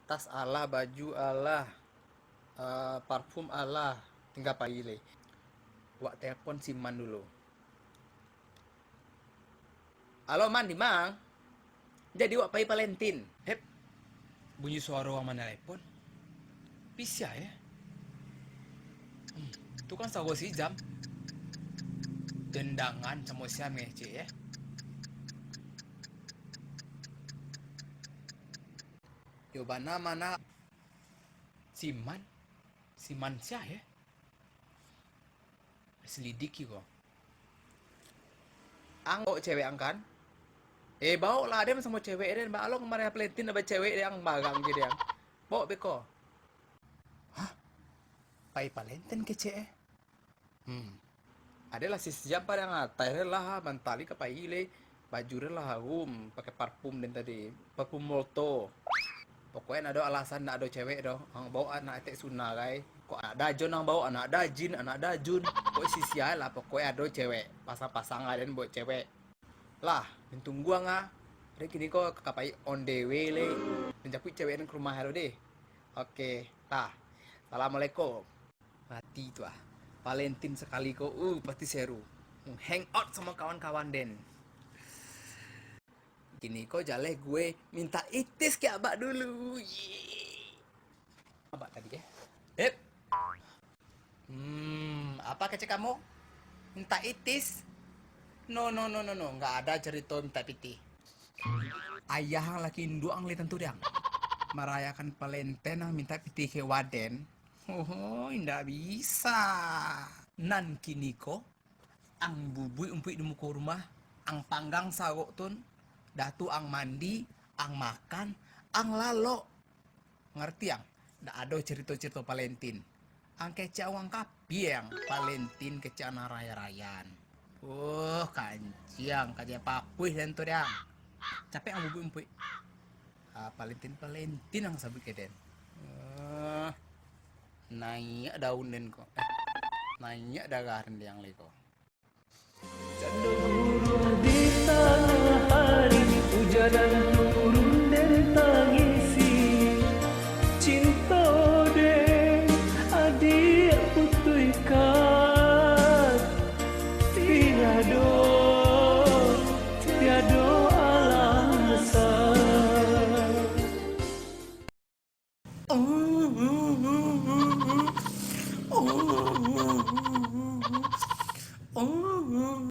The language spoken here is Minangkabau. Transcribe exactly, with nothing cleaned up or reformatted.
Tas alah, baju alah, eh, parfum alah, tingga pai lai. Wak telepon si Man dulu. Halo, Man, di ma? Jadi wak pai Valentine? Hep, bunyi suaro urang manelepon. Sia, yo? Hmm, tu kan suaro si Ijam. Dandangan samo sia ngecek, yo? Yo bana, mana? Si Man? Si Man sia, yo? Selidiki ko. Ang baok cewek ang kan? Eh, baok lah, den samo cewek den. Baa lo kamarin Valentine ado cewek den, barang je den. Baok beko. Hah? Pai Valentine kecek eh? Hmm. Ado lah si Ijam padang atas lah, mantali ka pai le. Baju den lah harum, pakai parfum den tadi. Parfum Molto. Pokoknyo ndak ado alasan ndak ado cewek doh. Ang baok anak etek Suna gai. Kok anak Dajun ang baok, anak Dajin, anak Dajun. Kok si sia lah, pokoknyo ado cewek. Pasang-pasang lah den buek cewek. Lah, den tunggu ang ah. Den kini ko ka pai on the way le. Den japuik cewek den ka rumah lo deh. Oke, lah. Assalamualaikum. Mati tu ah. Valentine sakali ko, uh, pasti seru. Hmm, hang out samo kawan-kawan den. Kini ko jaleh gue mintak itis ka abak dulu. Ye. Abak tadi, eh? Hep. Hmm, apa kecek kamu? Mintak itis? No, no, no, no, no. Nggak ada cerita minta pitih. Ayah ang laki induak ang le tantu deh ang. Marayakan Valentine ang minta pitih ka waden. Oh, indak bisa. Nan kini ko, ang bubuik umpuik di muko rumah, ang panggang sarok tun, dah tu ang mandi, ang makan, ang lalok. Ngarti ang? Ndak ado cerito-cerito Valentine. Ang kecek urang kapia ang, Valentine kecek anak raya-rayaan. Oh, kanciang, kaja papuih den tu deh ang. Capek ang bubuik umpuik. Ah, Valentine, Valentine ang sabuik ka den. Ah, naiak daun den ko. Eh, naiak darah den deh ang lai ko. Jando